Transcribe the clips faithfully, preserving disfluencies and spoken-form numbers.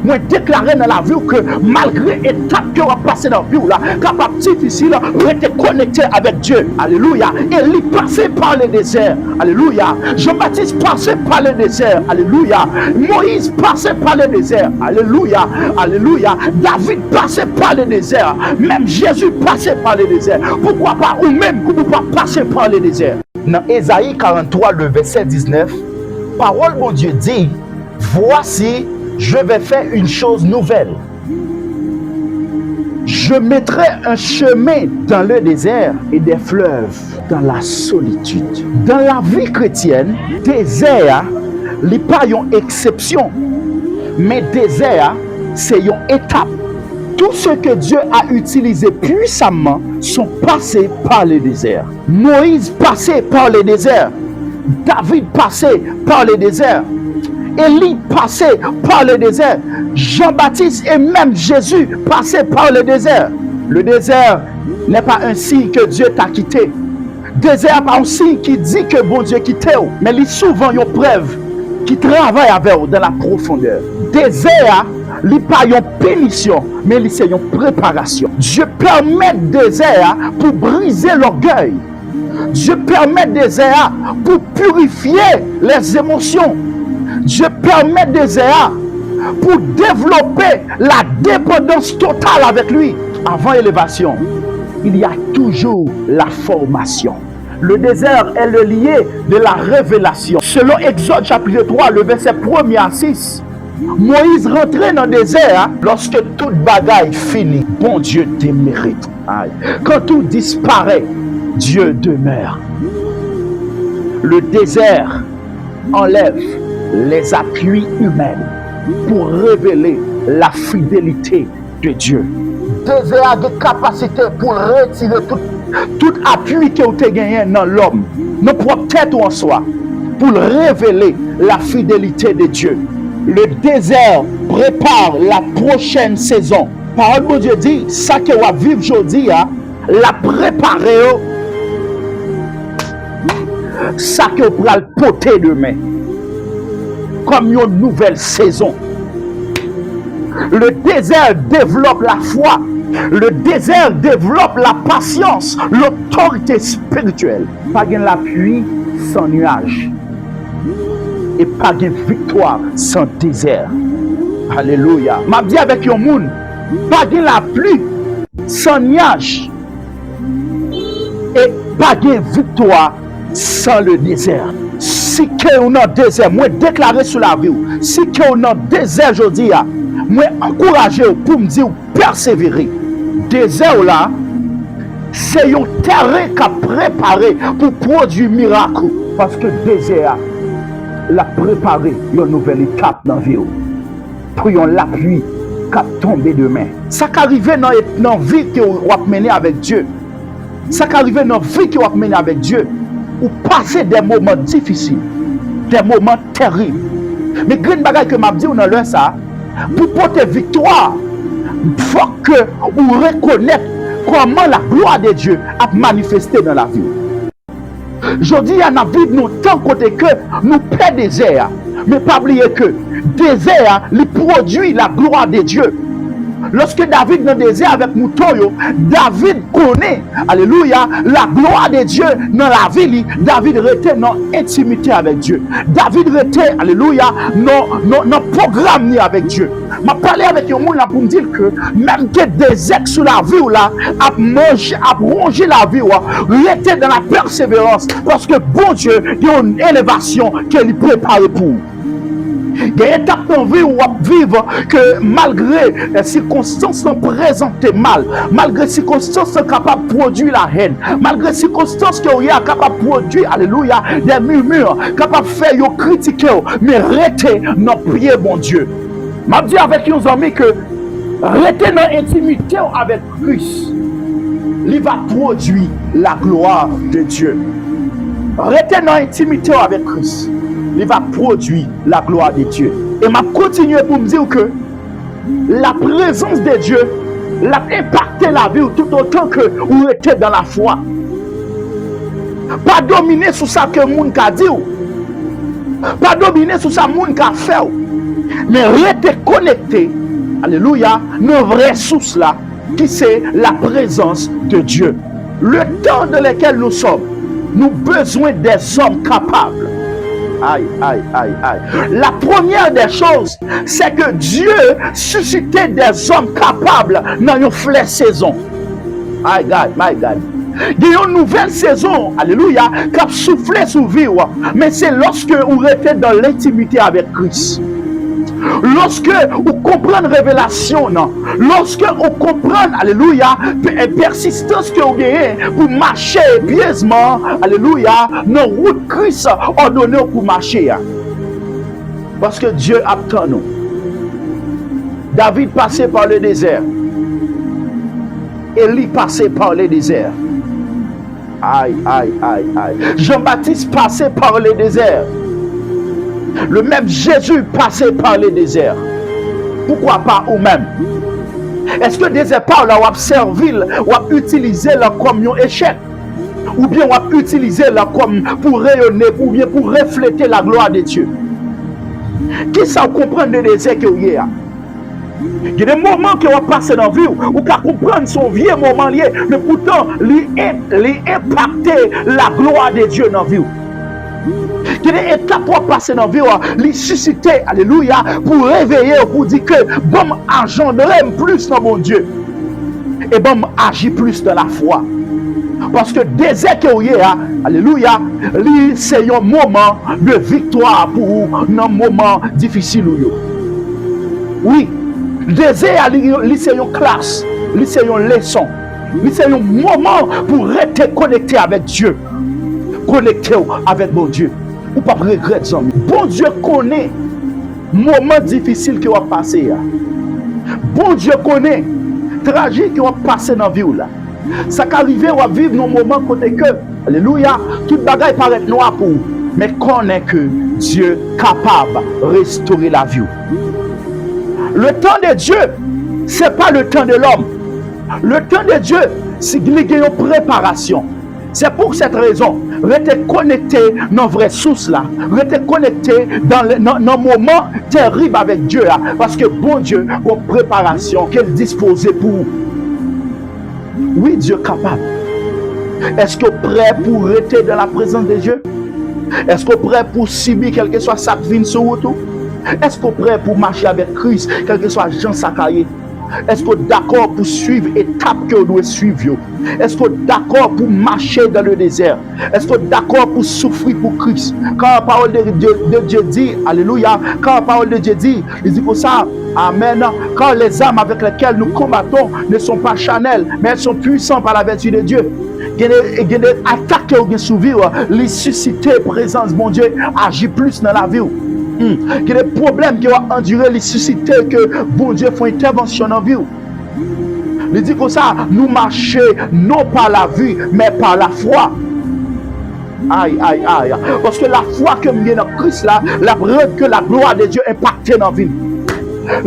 Mwen deklare nan lavi w ke malgre etap ke w ap pase nan vi w la kapab difisil, rete konekte avèk Dye. Alelouya. Eli pase pa le dezè. Alelouya. Jean-Baptiste pase pa le dezè. Alelouya. Moïse pase pa le dezè. Alelouya. Alelouya. David pase pa le dezè. Menm Jezi pase pa le dezè. Poukwa pa ou menm ou pa pase pa le dezè? Nan Ezayi karant twa, le vèsè diznèf, pawòl Bondye di, Voici, je vais faire une chose nouvelle. Je mettrai un chemin dans le désert et des fleuves dans la solitude. Dans la vie chrétienne, dezè a, li pa yon eksepsyon, men dezè a, se yon etap. Tout ce que Dieu a utilisé puissamment sont passés par le désert. Moïse pase pa le dezè. David pase pa le dezè. Eli pase pa le dezè. Jean-Baptiste e menm Jezi pase pa le dezè. Le désert n'est pas un signe que Dieu t'a quitté. Dezè a pa yon siy ki di ke Bondye kite w, men li souvan yon prèv ki travay avè w dans la profondeur. Dezè a, li pa yon pinisyon, men li se yon preparasyon. Dye pèmèt dezè a pou brize lògèy. Dye pèmèt dezè a pou pirifye lèzemosyon. Dye pèmèt dezè a pou devlope la dépendance totale avec lui. Avant élévation, il y a toujours la formation. Le désert est le lieu de la révélation. Selon Egzòd chapit twa, le vèsè premye a sis, Moyiz rantre nan dezè a. Lorsque tout bagay fini, Bondye demeure. Ay. Quand tout disparaît, Dieu demeure. Le désert enlève les appuis humains pour révéler la fidélité de Dieu. Dezè a gen kapasite pou l retire tout, tout apui ke w te genyen nan lòm, nan pwòp tèt ou an swa, pou l revele la fidelite de Dye. Le désert prépare la prochaine saison. Pawòl Bondye di, sa ke w ap viv jodi a, l ap prepare yo sa ke w pral pote demen kòm yon nouvèl sezon. Le désert développe la foi. Le désert développe la patience, l'autorité spirituelle. Pa gen lapli san nyaj. E pa gen viktwa san dezè. Alelouya. M ap di avèk yon moun, pa gen lapli san nyaj. E pa gen viktwa san le dezè. Si ke w nan dezè, mwen deklare sou lavi w, si ke w nan dezè jodi a, mwen ankouraje w pou m di w pèsevere. Dezè w la, se yon tèren k ap prepare pou pwodui mirak ou. Paske dezè a, l ap prepare yon nouvèl etap nan vi w. Pou yon lapli k ap tonbe demen. Sa ka rive nan, nan vi ke w ap mennen avèk Dye. Sa ka rive nan vi ke w ap mennen avèk Dye. Ou pase de moman difisil, de moman terib. Men grenn bagay ke m ap di w nan lè sa a, pou pote viktwa, fòk ke ou rekonèt kòman la glwa de Dye ap manifeste nan lavi w. Jodi a, n ap viv nan tan kote ke nou pè dezè a. Men pa bliye ke dezè a, li pwodui la glwa de Dye. Lòske David nan dezè avèk mouton yo, David konnen, alelouya, la glwa de Dye nan lavi li. David rete nan entimite avèk Dye. David rete, alelouya, nan, nan, nan pwogram li avèk Dye. M ap pale avèk yon moun la pou m di l ke menm ke dezè k sou lavi w la ap manje, ap wonje lavi w, rete dans la persévérance, paske Bondye gen yon elevasyon ke li prepare pou ou. Gen etap nan vi w w ap viv ke malgre, eh, sikonstans lan prezante mal, malgre sikonstans lan kapab pwodui lahèn, malgre sikonstans ke w ye a kapab pwodui, alelouya, des murmures, kapab fè yo kritike w, men rete nan pye Bondye. M ap di avèk yon zanmi ke rete nan entimite w avèk Kris, li va pwodui la glwa de Dye. Rete nan entimite w avèk Kris, li va pwodui la glwa de Dye. E m ap kontinye pou m di w ke la prezans de Dye, l ap enpakte lavi w toutotan ke ou rete dans la foi. Pa domine sou sa ke moun ka di w. Pa domine sou sa moun ka fè w. Men rete konekte, alelouya, nan vrè sous la, ki se la prezans de Dye. Le tan dans lequel nous sommes, nou bezwen dèzòm kapab. Ay, ay, ay, ay. La première des choses, c'est que Dieu suscite des hommes capables nan yon flè sezon. My God, my God. Gen yon nouvèl sezon, alelouya, k ap soufle sou vi w. Men se lòske ou rete dans l'intimité avec Christ. Lòske ou konprann revelasyon nan, lòske ou konprann, alelouya, pe- pèsistans ke ou genyen pou mache pyezman, alelouya, nan wout Kris òdone w pou mache a. Paske Dye ap tann ou. David pase pa le dezè. Eli pase pa le dezè. Ay, ay, ay, ay. Jean-Baptiste pase pa le dezè. Le menm Jezi pase pa le dezè. Poukwa pa ou menm? Èske dezè pa w la w ap sèvi l, w ap itilize l kòm yon echèk? Oubyen w ap itilize l kòm pou reyone, oubyen pou reflete la gloire de Dieu? Kisa w konprann de dezè ke w ye a? Gen de moman ke w ap pase nan vi w, ou ka konprann se yon vye moman l ye, men poutan li en- li enpakte la gloire de Dieu nan vi w. Gen de etap w ap pase nan vi w, li sisite, alelouya, pou reveye w, pou di ke ban m ajandre m plis nan Bondye. E ban m aji plis nan lafwa. Paske dezè ke w ye a, alelouya, li se yon moman de viktwa pou ou nan moman difisil ou yo. Wi, dezè a, li, li se yon klas, li se yon leson, li se yon moman pou rete konekte avèk Dye. Konekte w avèk Bondye. Ou p ap regrèt, zanmi. Bondye konnen moman difisil ke w ap pase a. Bondye konnen traji ke w ap pase nan vi w la. Sa ka rive w ap viv nan moman kote ke, alelouya, tout bagay parèt nwa pou ou. Men konnen ke Dye kapab restore lavi w. Le temps de Dieu, c'est pas le temps de l'homme. Le temps de Dieu, si li gen yon preparasyon. Se pou sèt rezon, rete konekte nan vrè sous la. Rete konekte dan le- nan, nan moman terib avèk Dye a, paske Bondye gon preparasyon ke l dispoze pou ou. Wi, Dye kapab. Èske w prè pou rete dans la présence de Dieu? Èske w prè pou sibi kèlkeswa sa k vin sou wout ou? Èske w prè pou mache avèk Kris, kèlkeswa jan sa ka ye? Èske w dakò pou swiv etap ke w dwe swiv yo? Èske w dakò pou mache dans le désert? Èske w dakò pou soufri pou Kris? Kan la parole de, de, de Dieu dit, alelouya, kan la parole de Dieu dit, li di konsa, amèn, car les armes avec lesquelles nous combattons ne sont pas charnelles, mais elles sont puissantes par la vertu de Dieu. Gen de, gen de atak ke w gen sou vi w, li sisite prezans Bondye aji plis nan lavi w. Hmm. Gen de pwoblèm ke w ap andire, li sisite ke Bondye fè yon entèvansyon nan vi w. Li di konsa, nou mache non pa la vue, mais par la foi. Ay, ay, ay. Paske lafwa ke m gen nan Kris la, l ap rann ke la gloire de Dieu enpakte nan vi m.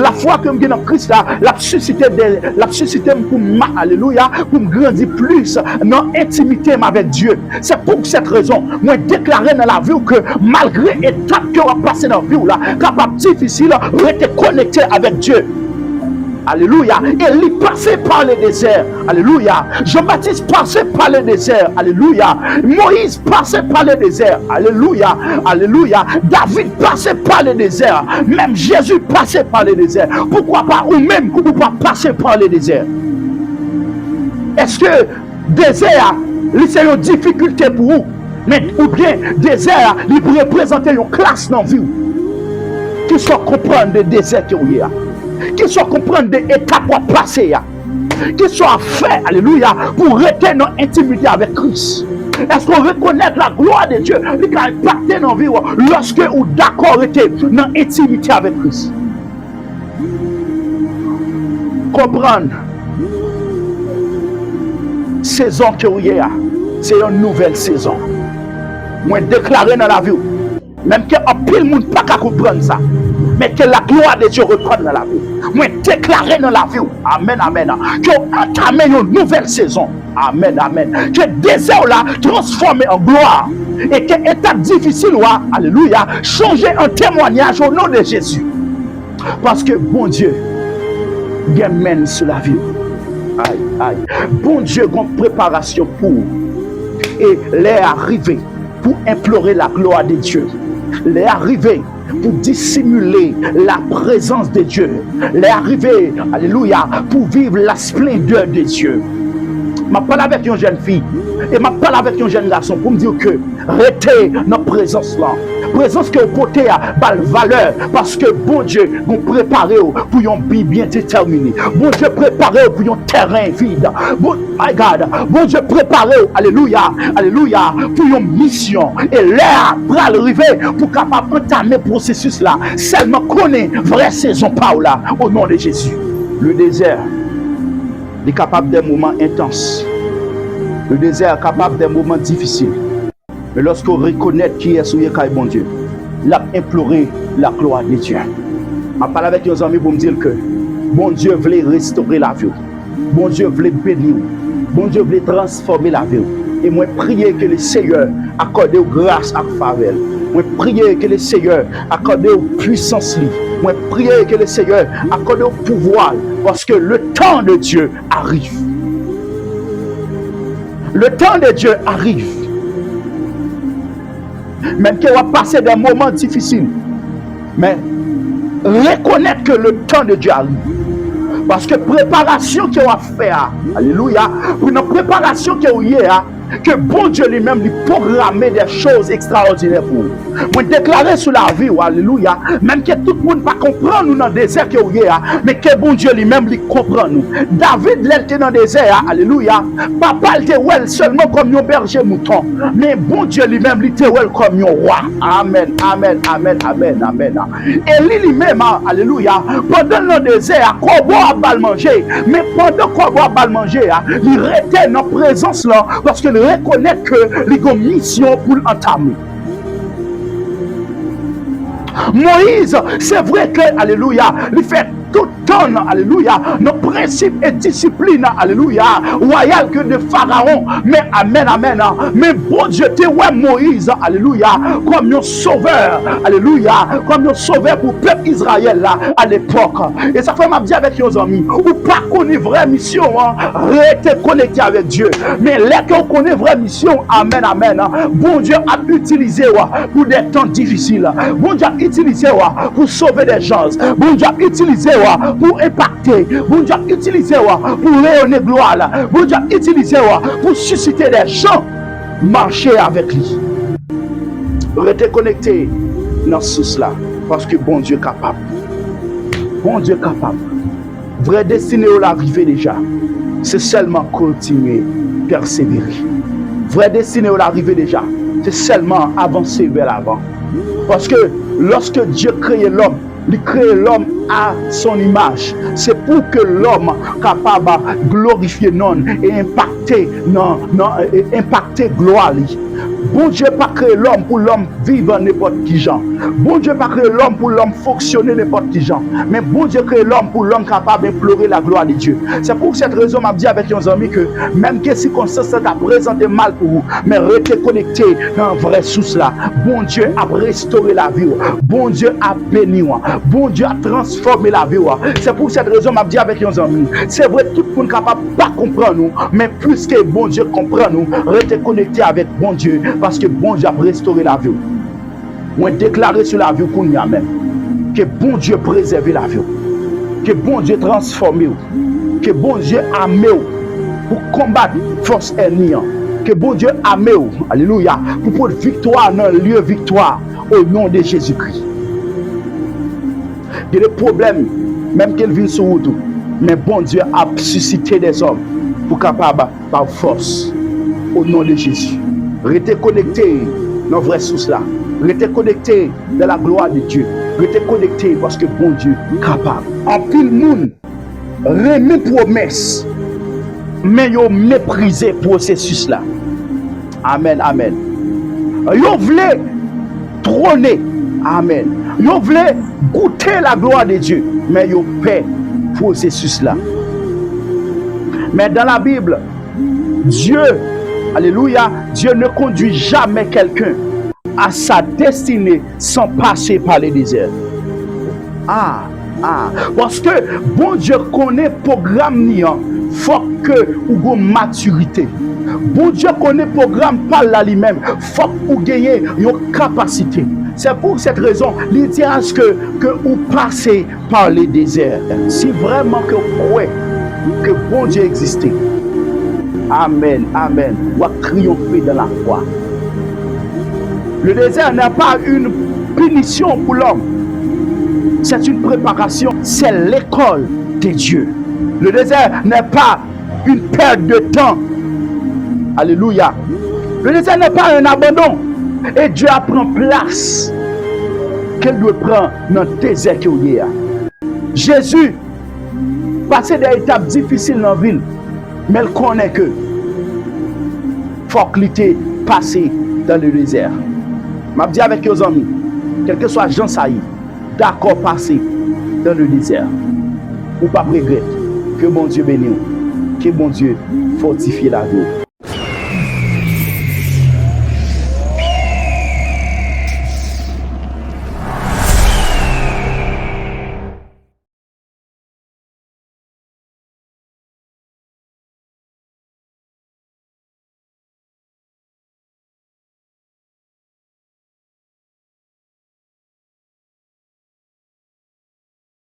Lafwa ke m gen nan Kris la, l ap sisite de, l ap sisite m pou m, alelouya, pou m grandi plis nan entimite m avèk Dye. Se pou sèt rezon, mwen deklare nan lavi w ke malgre etap ke w ap pase nan vi w la kapab difisil, rete konekte avèk Dye. Alelouya. Eli pase pa le dezè. Alelouya. Jean-Baptiste pase pa le dezè. Alelouya. Moïse pase pa le dezè. Alelouya. Alelouya. David pase pa le dezè. Menm Jezi pase pa le dezè. Poukwa pa ou menm ou pa pase pa le dezè? Èske dezè a, li se yon difikilte pou ou? Men, oubyen dezè a, li reprezante yon klas nan vi w? Kisa w konprann de dezè ke w ye a? Kisa w konprann de etap w ap pase a? Kisa w ap fè, alelouya, pou w rete nan entimite avèk Kris? Èske w rekonèt la gloire de Dieu? Li ka enpakte nan vi w lòske ou dakò rete nan entimite avèk Kris. Konprann, sezon ke w ye a, se yon nouvèl sezon. Mwen deklare nan lavi w, menm ke anpil moun pa ka konprann sa, men ke la gloire de Dieu reprann nan lavi w. Mwen deklare nan lavi w, amèn, amèn, ke w antame yon nouvèl sezon. Amèn, amèn. Ke dezè w la transfòme an glwa. E ke etap difisil ou a, alelouya, chanje an temwanyaj o non de Jezi. Paske Bondye gen men sou lavi w. Ay, ay. Bondye gen preparasyon pou ou. E lè a rive pou enplore la glwa de Dye. Lè a rive pou disimile la prezans de Dye. Lè a rive, alelouya, pou viv la splendè de Dye. M ap pale avèk yon jèn fi e m ap pale avèk yon jèn gason pou m di w ke rete nan prezans lan. Prezans ke w pote a, ba l valè, paske Bondye gon prepare w pou yon bi byen detèmine. Bondye prepare w pou yon tèren vid. Bon, my God, Bondye prepare w, alelouya, alelouya, pou yon misyon. E lè a pral rive pou kapab antame pwosesis la. Sèlman konnen vrè sezon pa w la, o non de Jezi. Le désert, li kapab de moman entans. Le désert kapab de moman difisil. Men lòske w rekonèt kiyès ou ye kay Bondye, l ap enplore la glwa de Dye. M ap pale avèk yon zanmi pou m di l ke Bondye vle restore lavi w. Bondye vle beni w. Bondye vle transfòme lavi w. E mwen priye ke le Seyè akòde w gras ak favè l. Mwen priye ke le Seyè akòde w pwisans li. Mwen priye ke le Seyè akòde w pouvwa l, paske le tan de Dye arrive. Le temps de Dieu arrive. Menm ke w ap pase de moman difisil, men rekonèt ke le temps de Dieu arrive. Paske preparasyon ke w ap fè a, alelouya, pou nan preparasyon ke w ye a, ke Bondye li menm li pwograme de choz ekstraòdinè pou ou. Mwen deklare sou lavi w, alelouya, menm ke tout moun pa konprann ou nan dezè ke w ye a, men ke Bondye li menm li konprann ou. David, lè l te nan dezè a, alelouya, papa l te wè l sèlman kòm yon bèje mouton, men Bondye li menm li te wè l kòm yon wa. Amèn, amèn, amèn, amèn, amèn. Eli li menm, a, alelouya, pandan l nan dezè a, kòbo ap ba l manje, men pandan kòbo ap ba l manje a, li rete nan prezans lan, paske l rekonèt ke li gen misyon pou l antame. Moyiz, se vre ke, alelouya, li fè tout tan, alelouya, nan prensip e disiplin, alelouya, wayal ke de Farawon. Men, amèn, amèn. Men Bondye te wè Moyiz, alelouya, kòm yon sovè, alelouya, kòm yon sovè pou pèp Izrayèl la, alepòk. E sa fè m ap di avèk yon zanmi, ou pa konnen vrè misyon an, rete konekte avèk Dye. Men lè ke w konnen vrè misyon, amèn, amèn, Bondye ap itilize w pou de tan difisil. Bondye ap itilize w pou sove de jan. Bondye ap itilize w pou enpakte. Bondye ap itilize w pou reyone glwa l. Bondye ap itilize w pou sisite de jan mache avèk li. Rete konekte nan sous la, paske Bondye kapab. Bondye kapab. Vrè destine w la rive deja. Se sèlman kontinye pèsevere. Vrè destine w la rive deja. Se sèlman avanse vè lavan. Paske lòske Dye kreye lòm, li kreye lòm a son imaj. Se pou ke lòm kapab glorifye non l e enpakte nan, nan, e enpakte glwa li. Bondye pa kreye lòm pou lòm viv nenpòt ki jan. Bondye pa kreye lòm pou lòm fonksyone nenpòt ki jan. Men Bondye kreye lòm pou lòm kapab enplore la glwa de Dye. Se pou sèt rezon m ap di avèk yon zanmi ke menm ke sikonstans la ta prezante mal pou ou, men rete konekte nan vrè sous la. Bondye ap restore lavi w. Bondye ap beni w. Bondye ap transfòme lavi w. Se pou sèt rezon m ap di avèk yon zanmi. Se vre, tout moun kapab pa konprann ou, men piske Bondye konprann ou, rete konekte avèk Bondye, paske Bondye ap restore lavi w. Mwen deklare sou lavi w kounye a menm, ke Bondye prezève lavi w, ke Bondye transfòme w, ke Bondye ame w pou konbat fòs ènmi an, ke Bondye ame w, alelouya, pou pot viktwa nan lye viktwa, o non de Jezikri. Gen de pwoblèm, menm ke l vin sou wout ou, men Bondye ap sisite dèzòm pou kapab ba w fòs, o non de Jezi. Rete konekte nan vrè sous la. Rete konekte dans la gloire de Dieu. Rete konekte paske Bondye kapab. Anpil moun renmen pwomès, men yo meprize pwosesis la. Amèn, amèn. Yo vle twone. Amèn. Yo vle goute la gloire de Dieu, men yo pè pwosesis la. Men dans la Bible, Dieu, alléluia, Dieu ne conduit jamais quelqu'un à sa destinée sans passer par le désert. Ah, Ah, paske Bondye konnen pwogram li an, fòk ke ou gon matirite. Bondye konnen pwogram pa l la li menm, fòk ou genyen yon kapasite. Se pou sèt rezon, li di aske ke ou pase pa le dezè. Si vrèman ke w kwè ke Bondye egziste, amèn, amèn, w ap triyonfe dan lafwa. Le désert n'est pas une punition pour l'homme. C'est une préparation. C'est l'école de Dieu. Le désert n'est pas une perte de temps. Alléluia. Le désert n'est pas un abandon. E Dye a pran plas ke l dwe pran nan dezè ke w ye a. Jezi pase de etap difisil nan vi l, men l konnen ke fòk li te pase dans le désert. M ap di avèk yo, zanmi, kèlkeswa jan sa ye, dakò pase dans le désert. Ou p ap regrèt. Ke Bondye beni w. Ke Bondye fòtifye lavi w.